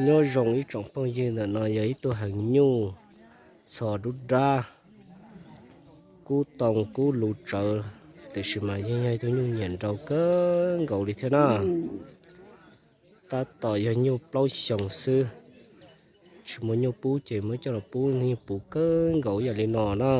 Nyob zoo ib tsoom phooj ywg, ntawm no yog ib tug heev nyuj txho dub dab, kub too kub lus tsawv, tiam sis mas yeej yog ib tug nyuj nyiam nraug kawg nkaus li thiab na. Tab tom yog nyuj plaub xyoos xwb, tsis muaj nyuj pub ces muab coj los pub, nyuj puv kawg nkaus yam li no na.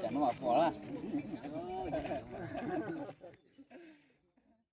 Cov no mas pom lawm.